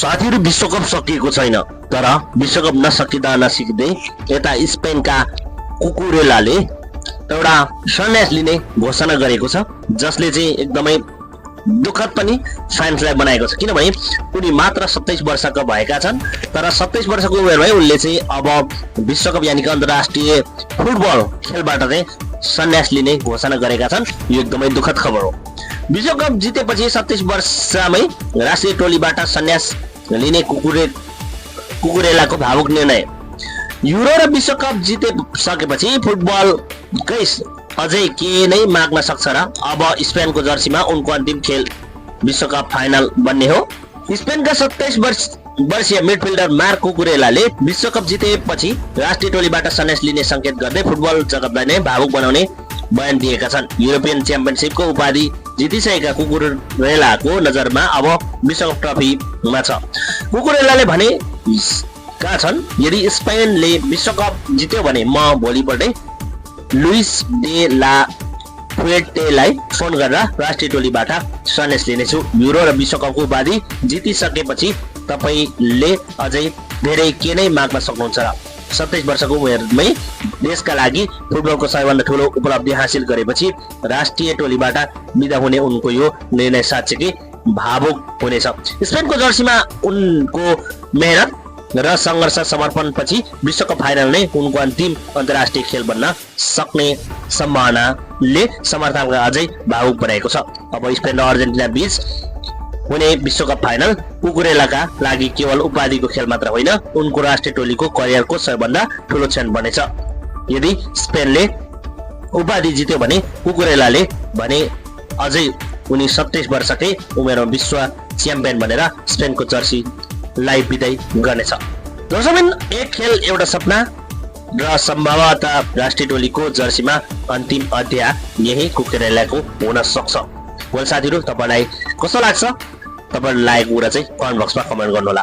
साथीहरु विश्वकप सकिएको छैन, तर विश्वकप नसकिँदा नसिक्दै यता स्पेनका कुकुरेलाले एउटा सन्यास लिने घोषणा गरेको छ, जसले चाहिँ एकदमै दुःखद पनि फ्यान्सलाई बनाएको छ। किनभने उनी मात्र 27 वर्षका भएका छन्, तर 27 वर्षको उमेरमै उनले चाहिँ अब विश्वकप यानि कि अन्तर्राष्ट्रिय फुटबल खेलबाट चाहिँ सन्यास लिने घोषणा गरेका छन्। यो एकदमै दुःखद खबर हो। विश्वकप जितेपछि 27 वर्षमै राष्ट्रिय टोलीबाट सन्यास लिने कुकुरेलाको भावुक निर्णय। युरो र विश्वकप जितेसकेपछि फुटबलकै अझै के नै माग्न सक्छ र अब स्पेनको जर्सीमा उनको अन्तिम खेल विश्वकप फाइनल बन्ने हो। स्पेनका 27 वर्षीय मिडफिल्डर मार्क कुकुरेलाले विश्वकप जितेपछि राष्ट्रिय टोलीबाट सन्यास लिने संकेत गर्दै फुटबल जगतलाई नै भावुक बनाउने बयान दिएका छन्। युरोपियन च्याम्पियनशिपको उपाधि जितिसकेका कुकुरेलाको नजरमा अब विश्वकप ट्रफीमा छ। कुकुरेलाले भने का छन्, यदि स्पेनले विश्वकप जित्यो भने म भोलिपल्टै लुइस डे ला फुएन्टेलाई फोन गरेर राष्ट्रिय टोलीबाट सन्यास लिनेछु। युरो र विश्वकपको उपाधि जितिसकेपछि तपाईले अझै धेरै के नै माग्न सक्नुहुन्छ र 27 वर्षको उमेरमै देशका लागि फुटबलको सबैभन्दा ठूलो उपलब्धि हासिल गरेपछि राष्ट्रिय टोलीबाट बिदा हुने उनको यो निर्णय साँच्चै भावुक हुनेछ। स्पेनको जर्सीमा उनको मेहनत र संघर्ष समर्पणपछि विश्वकप फाइनल नै उनको अन्तिम अन्तर्राष्ट्रिय खेल बन्न सक्ने सम्भावनाले समर्थकलाई अझै भावुक बनाएको छ। अब स्पेन र अर्जेन्टिना बीच हुने विश्वकप फाइनल कुकुरेलाका लागि केवल उपाधिको खेल मात्र होइन, उनको राष्ट्रिय टोलीको करियरको सबैभन्दा ठूलो क्षण बनेछ। यदि स्पेनले उपाधि जित्यो भने कुकुरेलाले भने अझै उनी 27 वर्षकै उमेरमा विश्व च्याम्पियन बनेर स्पेनको जर्सी लाई विदाई गर्नेछ। दर्शकबिन, एक खेल एउटा सपना र सम्भवतः राष्ट्रिय टोलीको जर्सीमा अन्तिम अध्याय यही कुकुरेलाको हुन सक्छ। साथीहरु, तपाईलाई कस्तो लाग्छ? तपाईहरुले लागेको कुरा चाहिँ कमेन्ट बक्समा कमेन्ट गर्नुहोला।